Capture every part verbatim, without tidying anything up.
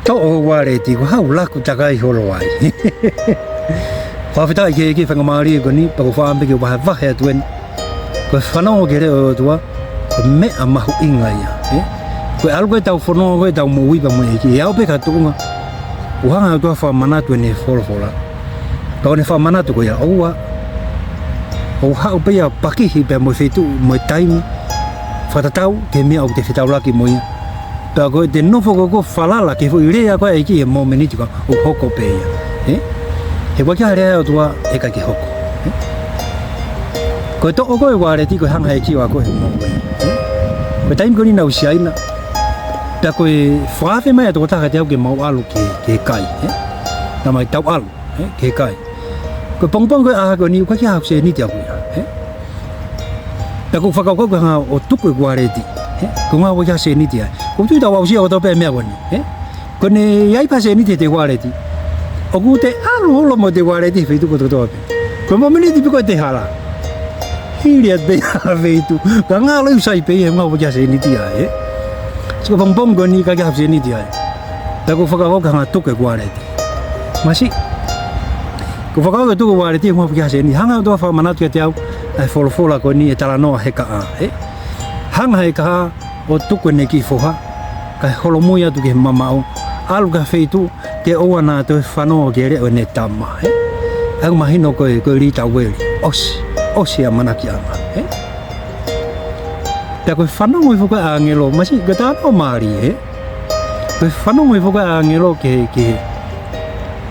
Toʻo e uāleti, ko e hā ʻoku laku takai holo ai? Fakafetaʻi ki he ʻEiki he faingamālie ko eni, pea ʻoku ou fakaʻamu pē ke u vahevahe atu eni. Ko e fanongo ki he leʻo ʻo e ʻOtua, ko e meʻa mahuʻinga ia, ē? Ko e ʻalu ko ē ʻetau fononga ko ē ʻetau moʻui pea mo e ʻEiki, ʻe aʻu pē ki ha tuʻunga ʻoku hanga ʻe he ʻOtua ʻo fakamanatu ʻene folofola. Pea ko ʻene fakamanatu ko ia, ʻoua ʻe haʻu pē ia ʻo pakihi pea mo e feituʻu mo e taimi fakatatau ki he meʻa ʻoku te fetaulaki mo ia. Pea ko ʻete nofo ko ē ʻo falala ki he foʻi lea ko ē ʻa e ʻEiki he momeniti ko ē ʻoku hoko pē ia. Ē? He ʻoku ʻikai ha lea ʻa e ʻOtua ʻe ʻikai ke hoko. Ē? Ko e toʻo ko ē e uāleti ko e hanga ʻe he ʻEiki ʻo akoʻi hoʻo moʻui. Ē? Ko e taimi ko eni naʻá ku ʻi Siaina. Pea ko e fakaafe mai ʻa e tokotaha kiate au ke mau ʻalu ki, ki he kai. Ē? Naʻa mau tau ʻalu, ē? Ki he kai. Ko e pongipongi ko ē ʻaho ko eni ʻoku ʻikai ke ʻi ai ha sēniti au ia. Ē? Pea ʻoku ou fakakaukau ke hanga ʻo tuku e uāleti. Ē? Ko e ʻuhinga ʻoku ʻikai ke ʻi ai ha sēniti ai. ʻOku ou tui tau aʻusia kotoa pē e meʻa ko eni. Ē? Ko ʻene ʻi ai pē ha sēniti ʻi heʻete uāleti, ʻoku te ʻalu holo mo ʻete uāleti he feituʻu kotoa pē. Ko e momeniti pē ko ē te hala, hili atu pē ia ha feituʻu. Ka ngalo ʻi sai pē ia he ʻoku ʻikai ke ʻi ai ha sēniti ai, ē? Sio, ko e pongipongi ko eni ʻoku ʻikai ke ʻi ai ha sēniti ai. Pea ʻoku ou fakakaukau ke hanga ʻo tuku e uāleti. Masiʻi. ʻOku ou fakakaukau ke tuku e uāleti he ʻoku ʻikai ke ʻi ai ha sēniti. Hanga ʻe he ʻOtua ʻo fakamanatu kiate au ʻa e folofola ko eni, e talanoa ʻa Hekaʻā, ē? Hanga ʻe Hekaʻā ʻo tuku ʻene kiʻi foha, kae holomui atu ki he mamaʻo, ʻalu ki ha feituʻu te ʻoua naʻa toe fanongo ki he leʻo ʻene tama, ē? ʻOku mahino ko e, ko e lī taueli. ʻOsi, ʻosi e ʻamanakiʻanga, ē? Pea ko e fanongo hifo ko ē ʻa e ʻāngelo, masiʻi, ko e talanoa mālie, ē? Ko e fanongo hifo ko ē ʻa e ʻāngelo ki he, ki he,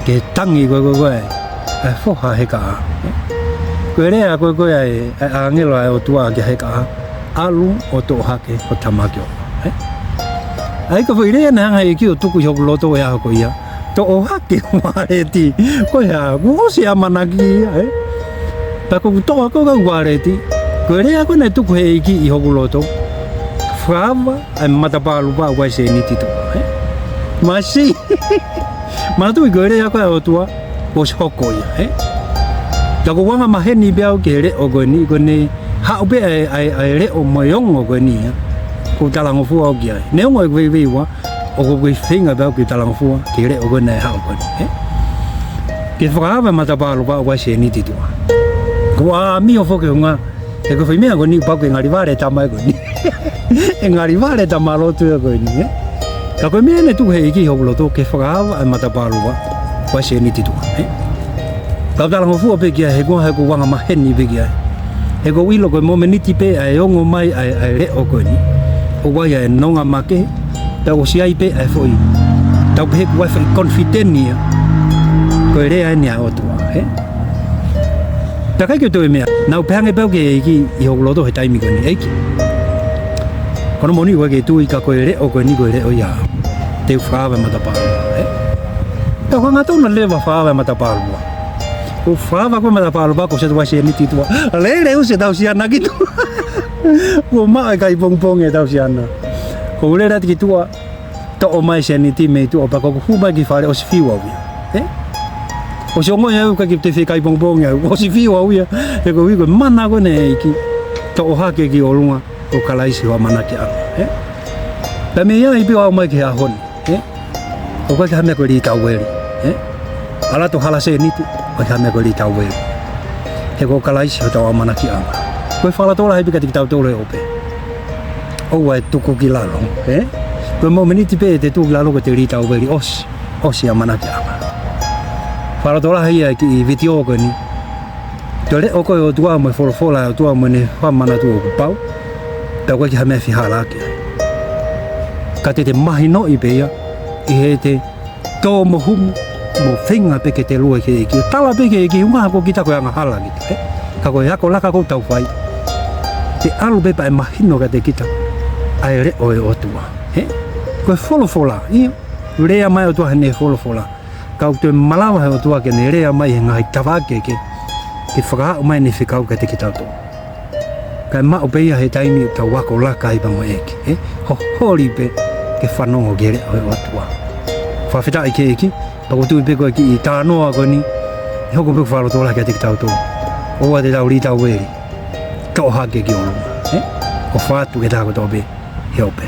ki he tangi ko ē, ko ē, ko ē ʻa e foha ʻo Hekaʻā, ē? Ko e lea ko ē, ko ē ʻa e, ʻa e ʻāngelo ʻa e ʻOtua kia Hekaʻā, ʻalu ʻo toʻo hake ho tama ki ʻolunga, ē? ʻA ia ko e foʻi lea naʻe hanga ʻe he ʻEiki ʻo tuku ʻi hoku loto he ʻaho ko ia, toʻo hake e uāleti. Ko e hā? Kuo ʻosi e ʻamanaki ia, ē? Pea ko ʻeku toʻo hake ʻeku uāleti, ko e lea ko ē naʻe tuku ʻe he ʻEiki ʻi hoku loto, fakaava ʻa e matapā lupa, ʻoku ʻikai sēniti tuʻa, ē? Masiʻi. Manatuʻi ko e lea ko ē ʻa e ʻOtua, kuo ʻosi hoko ia, ē? Ka ʻoku ou anga maheni pē au ki he leʻo ko eni, ko ʻene haʻu pē ʻa e, ʻa e, ʻa e leʻo mo e ongo ko eni ia ʻoku ou talangofua au ki ai. Neongo ʻeku veiveiua, ʻoku ou kei feinga pē au ke talangofua ki he leʻo ko ē naʻe haʻu ko eni, ē? Ke fakaava e matapā lupa, ʻoku ʻikai sēniti tuʻa. Kuo u ʻāmio foki he ʻuhinga, he ko e foʻi meʻa ko eni, pau ke ngali vale e tama ko eni. ʻE ngali vale e tama lotu ia ko eni, ē? Ka ko e meʻa naʻe tuku ʻe he ʻEiki ʻi hoku loto, ke fakaava e matapā lupa, ʻoku ʻikai sēniti tuʻa, ē? Ka u talangofua pē ki ai, he ko e, he ʻoku ou anga maheni pē ki ai. He ʻoku ou ʻilo ko e momeniti pē ʻa e ongo mai ʻa e, ʻa e leʻo ko eni, ʻoku ʻi ai ʻa e nonga makehe, pea ʻoku ʻosi ʻi ai pē ʻa e foʻi, tau pehē ʻoku ʻi ai e foʻi confident ia, ko e lea eni ʻa e ʻOtua, ē? Pea ʻikai ke u toe meʻa, naʻá ku pehē ange pē au ki he ʻEiki ʻi hoku loto he taimi ko eni, ʻEiki, ko hono moʻoni ʻoku ʻikai ke u tui, ka ko e leʻo ko eni ko e leʻo ia. Te u fakaava e matapā lupa, ē? Pea u hanga atu ʻo leva ʻo fakaava e matapā lupa. Kuo u fakaava ko ē e matapā lupa, kuo ʻosi ʻoatu e sēniti tuʻa. Lele ʻusi e tausiana ki tuʻa. Kuo maʻu e kai pongipongi e tausiana. Kuo u lele atu ki tuʻa, toʻo mai e sēniti mei tuʻa, pea ko ʻeku hū mai ki fale ʻosi fiu au ia. Ē? ʻOsi ongoʻi au ʻikai ke toe fie kai pongipongi au. ʻOsi fiu au ia. He ko e ʻuhi ko e mana ko eni ʻa e ʻEiki, toʻo hake ki ʻolunga ʻo Kalaisi ho ʻamanakiʻanga. Ē? Pea mei ai pē ʻo aʻu mai ki he ʻaho ni. Ē? ʻOku ʻikai ke ʻi ai ha meʻa ko e lī taueli. Ē? ʻAlu atu ʻo hala sēniti, ʻoku ʻikai ke ʻi ai ha meʻa ko e lī taueli. He ko Kalaisi hotau ʻamanakiʻanga. Ko e fakalotolahi pē kiate kitautolu he ope. ʻOua ʻe tuku ki lalo, ē? Ko e momeniti pē te tuku ki lalo ko ʻete lī taueli, ʻosi, ʻosi e ʻamanakiʻanga. Fakalotolahi ia e kiʻi vitiō ko eni. Ko e leʻo ko ē ʻo e ʻOtua mo e folofola ʻa e ʻOtua mo ʻene fakamanatu ʻoku pau. Pea ʻoku ʻikai ke ʻi ai ha meʻa ʻe fihalaaki ai. Ka te te mahinoʻi pē ia ʻi heʻete tō mo humu, mo feinga pē ke te lue ki he ʻEiki. Tala pē ki he ʻEiki, ʻuhinga ko kita ko e angahala kita, ē? Ka ko e ako laka ʻoku tau fai, te ʻalu pē pea ʻe mahino kiate kita ʻa e leʻo ʻo e ʻOtua, ē? Ko e folofola, ʻio, lea mai e ʻOtua heʻene folofola. Ka ʻoku toe malava ʻe he ʻOtua ke ne lea mai he ngaahi tafaʻaki kehekehe, ke fakahā mai ʻene fekau kiate kitautolu. Kae maʻu pē ia he taimi ʻoku tau ako laka ai pea mo e ʻEiki, ē? Ho holi pē ke fanongo ki he leʻo ʻo e ʻOtua. Fakafetaʻi ki he ʻEiki, pea ʻoku ou tui pē ko e kiʻi talanoa ko eni, ʻe hoko pē ko e fakalotolahi kiate kitautolu. ʻOua te tau lī taueli, toʻo hake ki ʻolunga, ē? ʻOfa atu ki he taha kotoa pē he ope.